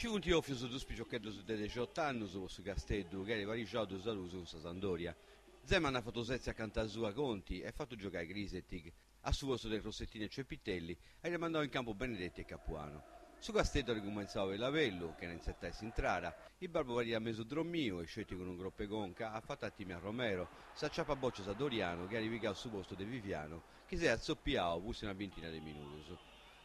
Ci funt 'ofius dus piciocheddus de dexiott'annus po su Casteddu chi at paregiau 2-2 cun sa Sampdoria. Zeman at fatu setzi acanta sua Conti e fatu giogai Crisetig. A su postu de Rossettini e Ceppitelli aiat mandau in campu Benedetti e Capuano. Su Casteddu at cumentzau bellu a bellu, chena intzetai s'intrada. Ibarbo pariat mesu dromiu e sceti cun unu cropp'e conca at fatu a timi a Romero, s'aciapat bòcias a Doriano chi at pigau su postu de Viviano chi s'est atzopiau pusti una bintina de minudus.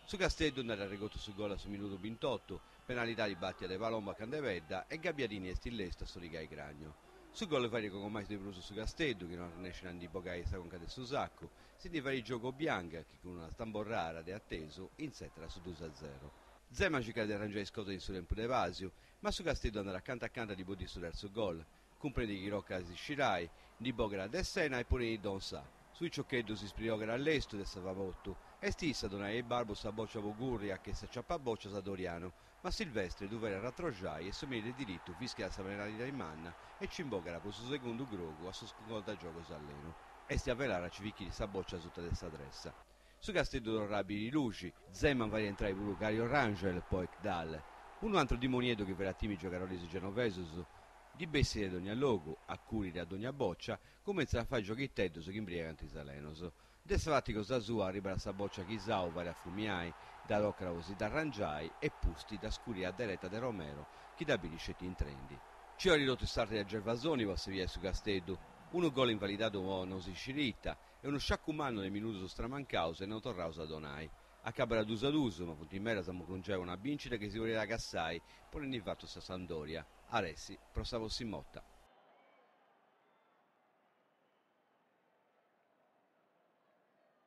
Su Casteddu nd'at arregotu su gol a su minudu bintotu, penalidadi bàtia de Palombo a Candepedda e Gabbiadini est lestu a sorigai Cragno. Su gol fait cogomai de prus su Casteddu chi no arrennescit a ndi bogai sa conca de su sacu, si ndi fait giogu Obiang chi cun una stamborrara de atesu intzetat su dus a zero. Zeman circat de arrangiai is cosas in su tempus de pàsiu, ma su Casteddu andat acanta acanta a ndi boddiri su tertzu gol. Cumprendit chi tocat a si scirai, ndi bogat a Dessena e ponit Donsah. Su piciocheddu si spriogat a lestu de sa fabotu. Est issa a donai a Ibarbo sa bòcia po curri a che s'aciapat bòcias a Doriano, ma Silvestre ddu fait arratroxai e su meri de diritu fischiat sa penalidadi manna e ci imbogat po su segundu grogu a su contagiogos allenu. Est Avelar a ci fichiri sa bòcia asuta de sa tressa. Su Casteddu torrat a biri luxi, Zeman fait intrai puru Caio Rangel po Ekdal. Unu antru dimonieddu chi fait a timi is giogadoris genovesus. Ndi bessit de dogna logu, acurrit a dogna bòcia, cumentzat a fai gioghiteddus chi imbriagant is alenos. De sa parti cosa sua arribat sa bòcia chi Sau fait afumiai, dda tocat po si dd'arrangiai e pusti dda scurrit a dereta de Romero chi dda biri sceti intrendi. Ci 'olit totu s'arti de Gervasoni po assebiai su Casteddu, unu gol invalidadu po no si sciri ita e unu sciacu mannu de minudus stramancaus e no torraus a donai. Acabat dus a dus, ma funt medas a murrungiai po una bìncida chi si podiat cassai ponendi fatu sa Sampdoria. Aressi pro sa prossima 'orta.